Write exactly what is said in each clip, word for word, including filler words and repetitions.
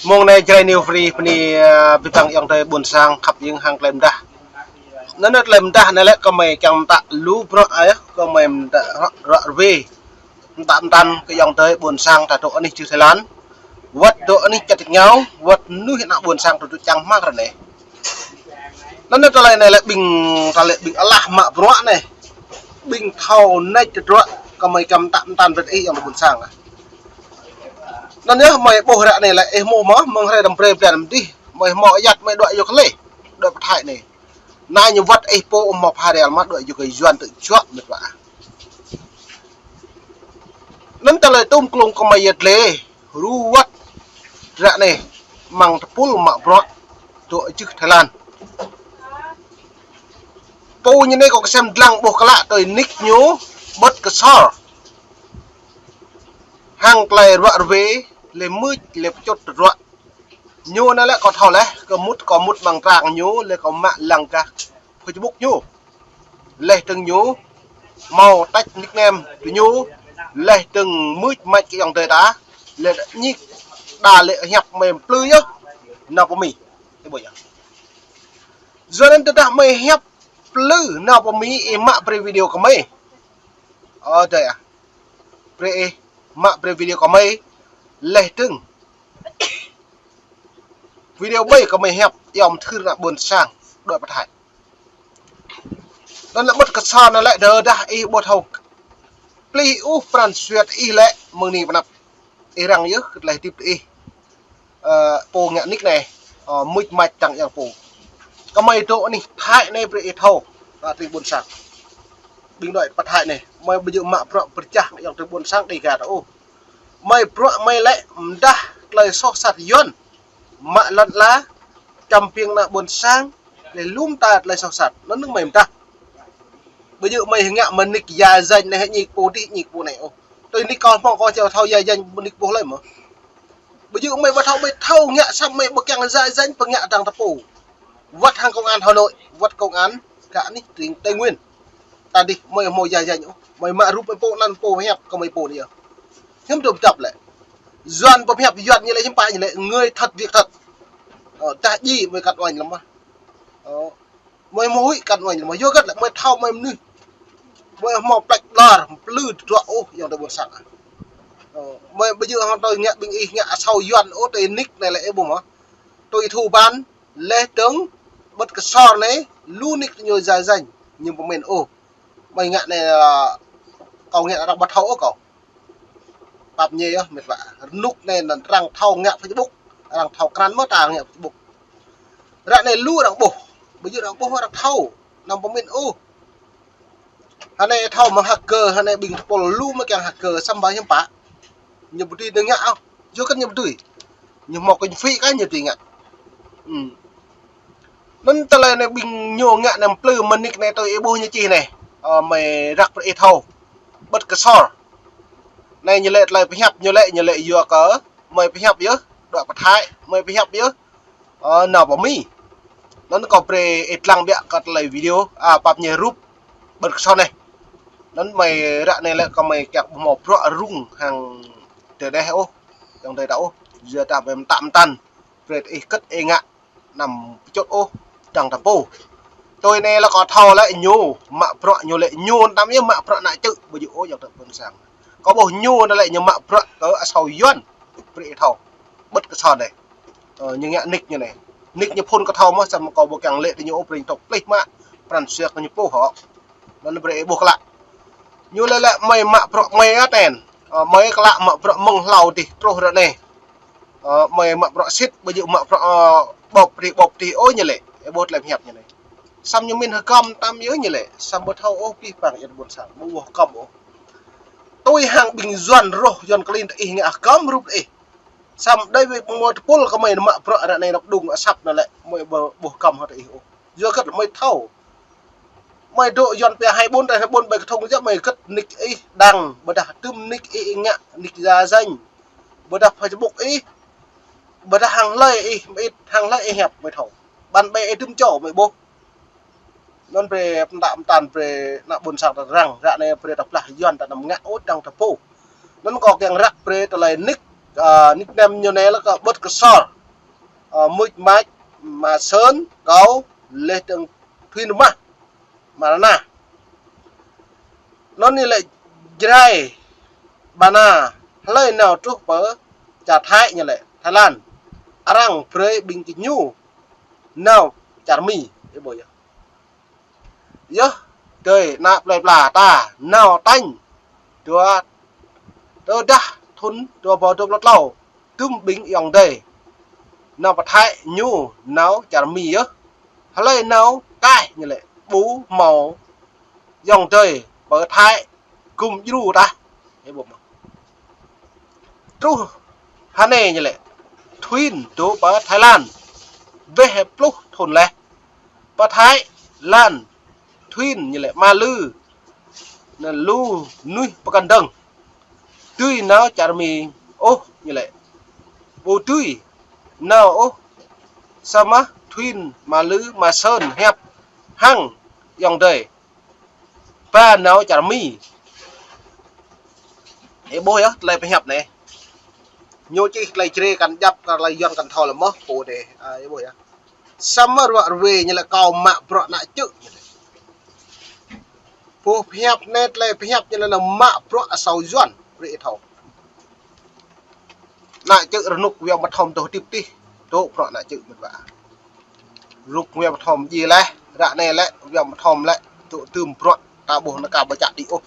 Mông anai Jrai New Free bơni, ơ, abih bang ayŏng adơi ƀuôn sang khăp jing hăng tơlơi mơdah. Anŭn tơlơi mơdah anai lĕ kơmơi kiăng mơtă lu bruă, ơ, kơmơi mơtă ră, ră ruai. Mơtă mơtăn kơ ayŏng adơi ƀuôn sang ta dŏ anih čư̆ Thái Lan. Wơ̆t dŏ anih čăt ngao, wơ̆t mơnuih ană ƀuôn sang ta dŏ čang hmang ră anai. Anŭn tơlơi anai lĕ ƀing, tơlơi ƀing alah mă bruă anai. Ƀing thâo nač tơdruă kơmơi kiăng mơtă mơtăn brơi ih ayŏng adơi ƀuôn sang. Anŭn yơh mơi ƀuh ră anai lĕ ih hmâo mơ̆, mơ̆ng hrơi đăm brơi blan đăm dih, mơi hmâo ayăt mơi đuaĭ yua kơ lĕ, đuaĭ pơthai anai. Anai ñu wơ̆t ih pô hmâo pha rel mă đuaĭ yua kơ Yuan tơčuă mĕt wa. Anŭn tơlơi tŭm klung kơmơi yơh lĕ, ru wơ̆t ră anai, mơ̆ng tơpul mă bruă dŏ čư̆ Thái Lan. Pô ñu anai kâo kơsem dlăng ƀuh klă tui nik ñu Bơ̆t Ksor. Hăng tơlơi ră ruai, lĕ mưč, lĕ pơčut tơdruă. Ñu anai lĕ kâo thâo laih, kơ mŭt, kâo mŭt mơ̆ng trang ñu, lĕ kâo mă lăng gah Facebook ñu. Laih dơ̆ng ñu, hmâo tăč nickname tui ñu, laih dơ̆ng mưč mač kơ ayŏng adơi ta, lĕ ñik đa lĕ hiăp mơi plư yơh, nao pơ Mi. Ih ƀuh yơh. Yua anŭn tơdah mơi hiăp plư nao pơ Mi ih mă brơi video kơmơi. Ơ, adơi ah. Brơi ih mă brơi video kơmơi, laih dơ̆ng video ƀai kơmơi hiăp, yom thưr ană ƀuôn sang, đuaĭ pơthai. Anŭn lĕ Bơ̆t Ksor anŭn lĕ tơdah ih ƀu thâo plih ôh pran jua ih lĕ mơ̆ng anai pơ anăp. Ih răng yơh kơ tơlơi hơdip ih. Ơ, pô ngă nik anai, ơ, mưč mač tăng yang pô. Kơmơi dŏ anih Thái anai brơi ih thâo, ơ, tơlơi ƀuôn sang. Ƀing đuaĭ pơthai anai, mơi ƀu djơ̆ mă bruă pơčah yang tơlơi ƀuôn sang Dega ta ôh. Mơi bruă mơi lĕ mơdah tơlơi soh sat Yuan. Mă lŏn ala, čăm ƀing ană ƀuôn sang, lĕ lŏm ta tơlơi soh sat. Anŭn mơi mơdah. Ƀu djơ̆ mơi ngă mơ̆ng nik ya danh anai ñik pô dih, ñik pô anai ôh. Tui nik kâo hmâo kâo či thâo ya danh nik pô hlơi mơ̆. Ƀu djơ̆ mơi ƀu thâo, mơi thâo ngă săp mơi ƀu kiăng ya danh pơngă tăng tơpô. Wơ̆t hăng công an Hà Nội, wơ̆t công an gah anih tring Tây Nguyên. Ta dih mơi hmâo ya danh ôh. Mơi mă rup mơi pô anăn pô hiăp kơ mơi pô anai yơh. Hiư̆m dŏ pơdăp lĕ. Yuan pơhiăp Yuan ñu lĕ hiư̆m pă ñu lĕ người thật việc thật. Ơ, tah ji mơi kăt oanh lăm mă. Ơ, mơi mơ̆ huĭ kăt oanh lăm mă. Yua kơ lĕ mơi thâo mơi mơnuih. Mơi hmâo plĕč ƀlŏr, plư tơdruă ôh, ayŏng adơi ƀuôn sang. Ơ, mơi ƀu djơ̆ hăng tui ngă ƀing ih ngă asâo Yuan ôh tui nik anai lĕ ih ƀuh mơ̆. Tui thu ban, laih dơ̆ng, Bơ̆t Ksor anai, lu nik ñu ya danh, ñu pơmĭn ôh. Mơi ngă anai, ơ, kâo ngă arăng ƀu thâo ôh kâo. Pap ñe yơh, mĕt wa. Rơnŭk anai anŭn arăng thâo ngă Facebook, arăng thâo krăn mơ̆ ta ngă Facebook. Ră anai lu arăng ƀuh. Ƀu djơ̆ arăng ƀuh arăng thâo. Anăm pơmĭn ôh. Hơnai thâo mơ̆ng hacker, hơnai ƀing tơpul lu mơ̆ kiăng hacker, săm ƀai hiư̆m pă. Ñu ƀu dưi ngă ôh. Yua kơ ñu ƀu dưi. Ñu hmâo kinh phí kah ñu dưi ngă. Ư. Anŭn tơlơi anai ƀing ñu ngă anai plư mơ̆ng nik anai tui ih ƀuh ñu čih anai. Ơ, mơi răk brơi ih thâo. Bơ̆t Ksor. Anai ñu lĕ tơlơi pơhiăp ñu lĕ, ñu lĕ yua kơ mơi pơhiăp yơh, đuaĭ pơthai, mơi pơhiăp yơh. Ơ, nao pơ Mi. Anŭn kâo brơi ih lăng biă kơ tơlơi video, a, pap ñe rup Bơ̆t Ksor anai. Anŭn mơi ră anai lĕ kơ mơi kiăng ƀu hmâo bruă rŭng hăng tơdeh ôh, ayŏng adơi ta ôh. Yua ta mơi mơtă mơtăn, brơi ih kơ̆t ih ngă anăm pơčut ôh, dăng tơpô. Tui anai lĕ kâo thâo lĕ ñu, mă bruă ñu lĕ ñu, anăm yơh mă bruă ană čư̆, ƀu djơ̆ ôh ayŏng adơi ƀuôn sang. Kâo ƀuh ñu anai lĕ ñu mă bruă kơ asâo Yuan, brơi ih thâo. Bơ̆t Ksor anai. Ơ, ñu ngă nik ñu anai. Nik ñu phun kơ thâo mơ̆, săm kâo ƀu kiăng lĕ tơ ñu ôh, brơi ñu tŏk plih mă, pran jua kơ ñu pô hŏ. Anŭn brơi ih ƀuh klă. Ñu lĕ lĕ mơi mă bruă mơi aten. Ơ, mơi klă mă bruă mơ̆ng hlâo dih truh ră anai. Ơ, mơi mă bruă sĭt, ƀu djơ̆ mă bruă, ơ, ƀôp rih, ƀôp rih ôh ñu lĕ. Ih ƀuh tơlơi pơhiăp ñu anai. Săm ñu mĭn hơkăm tam yơh ñu lĕ. Săm ƀu thâo ôh pih pang yơh ƀuôn sang. Ƀu ƀuh hơkăm ôh. Tui hăng ƀing Yuan rŏh, Yuan klin tơ ih ngă hơkăm rup ih. Săm đơi wĕ pơmơ̆ tơpul kơ mơi mă bruă ră anai năp đung asăp anai lĕ. Mơi ƀu, ƀuh hơkăm hŏ tơ ih ôh. Yua kơ mơi thâo. Mơi dŏ Yuan pia hai bốn, tơ hai bốn ƀai kơthŭng jă mơi kơ̆t nik ih đăng, ƀôdah tơm nik ih ngă, nik ya danh. Ƀôdah Facebook ih, ƀôdah hăng hlơi ih, mơit hăng hlơi ih hiăp mơi thâo. Bạn bè ih tơm čô mơi ƀuh. Anŭn brơi pơtă mơtăn brơi ană ƀuôn sang ta răng, ră anai brơi ta blah Yuan ta anăm ngă ôh dăng tơpô. Anŭn kâo kiăng răk brơi tơlơi nik Ơ, nickname ñu anai lĕ kơ Bơ̆t Ksor. Ơ, Mưč Mač, Ma Sơn, kâo, laih dơ̆ng Thuyên Rơmah, Ma Rơna. Anŭn ñu lĕ Jrai Bana, hlơi nao truh pơ čar Thái ñu lĕ, Thái Lan. Arăng brơi ƀing gơñu nao čar Mi, ih ƀuh yơh. Yơh, dơi ană plơi pla ta nao tañ dua, tơdah thŭn dua rơbâo dua pluh klâo, dŭm ƀing ayŏng adơi nao pơ Thái ñu nao čar Mi yơh. Hlơi nao kaih ñu lĕ ƀu hmâo ayŏng adơi pơ Thái gum djru tah. Ih ƀuh mơ̆. Truh hơnai ñu lĕ Thuyên dŏ pơ Thái Lan bĕ pluh thŭn laih. Pơ Thái Lan Thuyên ñu lĕ mă lư, anŭn lu mơnuih pơkŏn dơ̆ng. Dưi nao čar Mi ôh ñu lĕ. Ƀu dưi nao ôh. Samơ̆ Thuyên mă lư, Ma Sơn hiăp hăng ayŏng adơi ba nao čar Mi. Ih ƀuh yơh, tơlơi pơhiăp anai. Ñu čih tơlơi Jrai kăn djăp, kăn tơlơi Yuan kăn thâo lĕ mơ̆, pô anai. Ơ, ih ƀuh yơh. Samơ̆ ruă ruê ñu lĕ kâo mă bruă ană čư̆ ñu lĕ. Pô pơhiăp anai, tơlơi pơhiăp ñu lĕ mă bruă asâo Yuan, brơi ih thâo. Ană čư̆ rơnŭk wai mơthom dŏ hơdip tih, dŏ bruă ană čư̆ mĕt wa. Rơnŭk wai mơthom ji laih, ră anai lĕ wai mơthom lĕ dŏ tơm bruă ta ƀuh ană ka ƀu čăk đĭ ôh.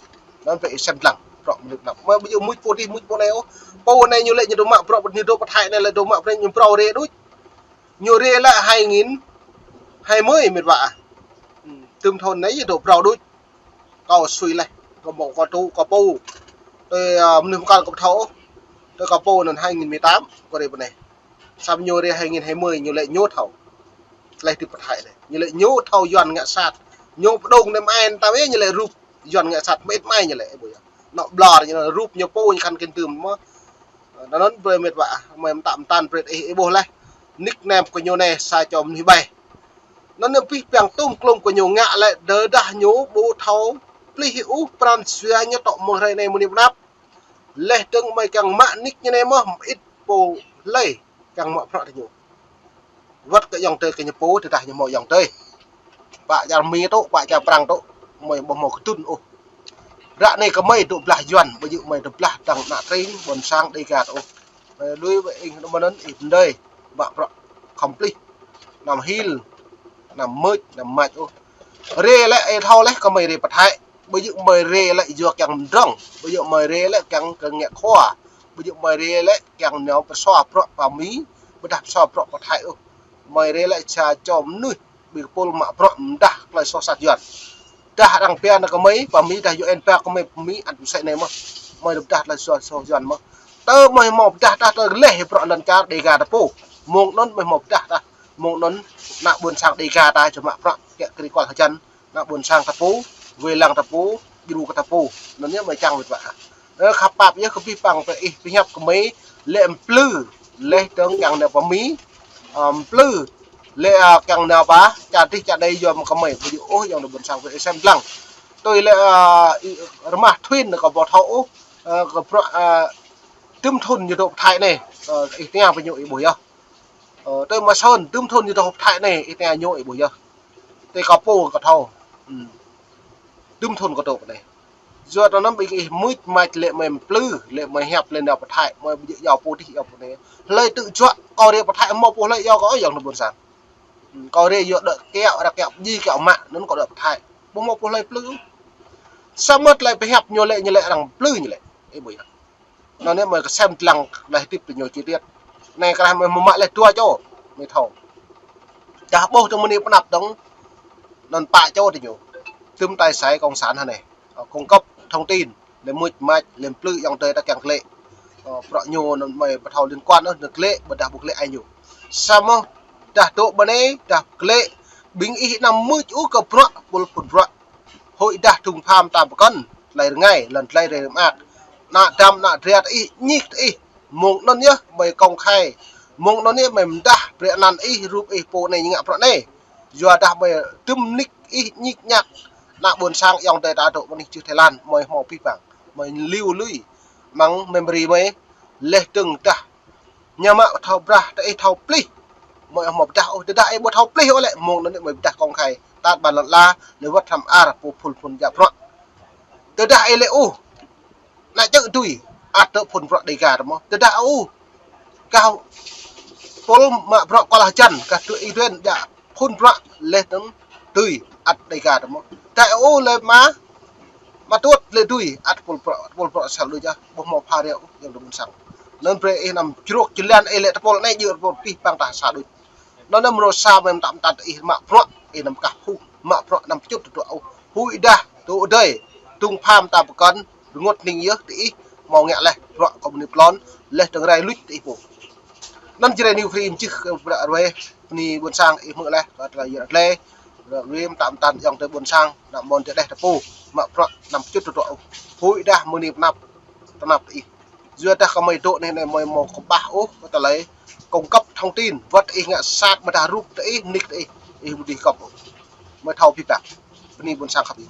Anŭn brơi ih sem lăng bruă mơnuih anăp. Mă ƀu djơ̆ mưč pô tih, mưč pô anai ôh. Pô anai ñu lĕ ñu dŏ mă bruă, ñu dŏ pơ Thái anai lĕ dŏ mă bruă ñu phrâo rê đôč. Ñu rê lĕ hai nghìn hai mươi mĕt wa. Tơm thŭn anai ñu dŏ phrâo đôč. Kâo sui laih, kâo mơ̆ kâo tŭ, kâo pô. Tui, ơ, mơnuih mơkăn kâo ƀu thâo ôh. Tui kâo pô anŭn hai nghìn mười tám, kâo rê pơ anai. Samơ̆ ñu rê hai nghìn hai mươi, ñu lĕ ñu thâo. Tơlơi hơdip pơ Thái anai. Ñu lĕ ñu thâo Yuan ngă sat. Ñu pơdŏng nem ai ta wĕ ñu lĕ rup Yuan ngă sat, mơit mai ñu lĕ, ih ƀuh yơh. Anŏ ƀlŏr ñu anŭn rup ñu pô ñu khăn kơ̆n tơm mơ̆. Anŭn brơi mĕt wa, mơi mơtă mơtăn brơi ih, ih ƀuh laih. Nickname kơ ñu anai sa čô mơnuih ƀai. Anŭn ñu pih piăng tŭm klŭm kơ ñu ngă lĕ tơdah ñu ƀu thâo plih ôh pran jua ñu tŏ mơ̆ng hrơi anai mơ̆ng anăp. Laih dơ̆ng mơi kiăng mă nick ñu anai mơ̆, mơit pô hlơi kiăng mă bruă tơ ñu. Wơ̆t kơ ayŏng adơi kơ ñu pô, tơdah ñu hmâo ayŏng adơi. Pă čar Mi tŭ, pă čar Prăng tŭ, mơi ƀu hmâo kơdŭn ôh. Ră anai kơ mơi dŏ blah Yuan, ƀu djơ̆ mơi dŏ blah dăng ană tring, ƀôn sang Dêga tŭ ôh. Mơi lui ƀơi ih mơnŭn ih pơdơi, mă bruă khŏm plih. Anăm hil, anăm mưč, anăm mač ôh. Rê lĕ ih thâo laih kơ mơi rê pơ Thái. Ƀu djơ̆ mơi rê lĕ yua kiăng mdrŏng. Ƀu djơ̆ mơi rê lĕ kiăng kơ ngă khua. Ƀu djơ̆ mơi rê lĕ kiăng nao pơsua bruă pơ Mi, ƀôdah pơsua bruă pơ Thái ôh. Mơi rê lĕ sa čô mơnuih ƀing pul mă bruă mơdah tơlơi soh sat Yuan. Dah arăng pia nao kơ mơi, pơ Mi dah U N pia kơ mơi, pơ Mi ăt mơsĕ anai mơ̆. Mơi dah tơlơi soh, soh Yuan mơ̆. Tơ mơi hmâo pơdah tah tơ gleh bruă lŏn čar Dêga ta pô. Mơ̆ng anŭn mơi hmâo pơdah tah. Mơ̆ng anŭn ană ƀôn sang Dêga ta čơmă bruă kiăng kri kual hơjăn. Ană ƀôn sang ta pô, wai lăng ta pô, djru kơ ta pô. Anŭn yơh mơi čang mĕt wa. Ơ, khăp pap yơh kơ pih păng pơ ih pơhiăp kơ mơi, lĕ mplư, laih dơ̆ng kiăng nao pơ Mi, ơ, mplư, lĕ, ơ, kiăng nao pơ čar dih čar đei yom kơ mơi, ƀu djơ̆ ôh ayŏng adơi ƀôn sang brơi ih sem lăng. Tui lĕ, ơ, ih, Rơmah Thuyên kâo ƀu thâo ôh, ơ, kơ bruă, ơ, dŭm thŭn ñu dŏ pơ Thái anai, ơ, ih tơña pơ ñu ih ƀuh yơh. Ơ, tui Ma Sơn, dŭm thŭn ñu dŏ pơ Thái anai, ih tơña ñu ih ƀuh yơh. Tui kâo pô kâo thâo. Dŭm thŭn kâo dŏ pơ anai. Yua anŭn ƀing ih mưč mač lĕ mơi mplư, lĕ mơi hiăp lĕ nao pơ Thái, mơi ƀu djơ̆ iâu pô tih iâu pô anai. Hlơi tŭ juă, kâo rê pơ Thái hmâo pô hlơi iâu kâo ayŏng adơi ƀôn sang. Kâo rê yua đơ̆ kiaŏ, ră kiaŏ ji kiaŏ mă, anŭn kâo dŏ pơ Thái. Ƀu hmâo pô hlơi mplư. Samơ̆ tơlơi pơhiăp ñu lĕ, ñu lĕ arăng mplư ñu lĕ. Ih ƀuh yơh. Anŭn yơh mơi kơ sem lăng tơlơi hơdip tơ ñu chi tiết. Anai kơ mơi hmâo mă laih dua čô, mơi thâo. Dah ƀuh tơ mơnuih pơnăp dơ̆ng, anŭn pă čô tơ ñu. Tơm tai sai cộng sản hơnai. Ơ, cung cấp thông tin, lĕ mưč mač, lĕ mplư ayŏng adơi ta kiăng glêh. Ơ, bruă ñu anŭn mơi ƀu thâo liên quan ôh, anŭn glêh, ƀôdah ƀu glêh ai ñu. Samơ̆ dah dŏ pơ anai, dah glêh, ƀing ih anăm mưč ôh kơ bruă, pul phŭn bruă. Hơi dah thŭng pham ta pơkŏn, tơlơi rơngai, lŏn tơlơi rơmang. Ană dăm, ană dra tơ ih, ñik tơ ih. Mơ̆ng anŭn yơh mơi công khai. Mơ̆ng anŭn yơh mơi mơdah brơi anăn ih, rup ih pô anai ñu ngă bruă anai. Yua dah mơi dŭm nik ih ñik ñak. Ană ƀôn sang ayŏng adơi ta dŏ pơ anih čư̆ Thái Lan, mơi hmâo pih păng. Mơi liu lui. Mơ̆ng memory mơi, laih dơ̆ng dah Ñu mă thâo brah, tơ ih thâo plih. Mơi ih mă pơdah ôh, tơdah ih ƀu thâo plih ôh lĕ, mơ̆ng anŭn mơi pơdah kông khai. Tat ƀan lŏn ala, lĕ wơ̆t hrăm ar, pô phun phun djă bruă. Tơdah ih lĕ ôh, ană čư̆ tui, ăt tơ phun bruă Dega tơ mơ̆. Tơdah ôh, kah pôl mă bruă kơ lah jăn, kah tui ih duen djă phun bruă leh tơ̆ng tui ăt Dega tơ mơ̆. Tơdah ôh lĕ mă, mă tuăt lĕ tui, ăt pôl bruă, pôl bruă sal đôč ah, ƀu hmâo pha reo ôh, ayŏng adơi ƀôn sang. Anŭn brơi ih anăm jrôk jơlan ih lĕ tơpôl anai jơ̆ tơpôl pih pang tah sa đôč. Anŭn anăm rô sa mơi mơtam mơtam ih mă bruă, ih anăm kah phuh, mă bruă anăm pơčut tơdruă ôh. Huĭ dah, tŭ đơi, tŭng pham ta pơkŏn, rơngot ning yơh tơ ih, hmâo ngă leh, bruă kơ bơni plon, leh tơ̆ng rai luč tơ ih pô. Anŭn Jrai New Free mčih kơ bruă rơwe, bơni ƀôn sang ih hmư̆ leh, kơ tơlơi yơh leh, bruă rơwe mơtam mơtam ayŏng adơi ƀôn sang, anăm mơ̆n tơ đeh tơ pô, mă bruă anăm pơčut tơdruă ôh. Huĭ dah mơni pơnăp, tơnap tơ ih. Yua dah kơ mơi dŏ anai anai mơi hmâo kơƀah ôh, kơ tơlơi cung cấp thông tin, wơ̆t ih ngă sat mơdah rup tơ ih, nik tơ ih, ih ƀu dưi kŏp ôh. Mơi thâo pih pang. Bơni ƀôn sang khăp ih.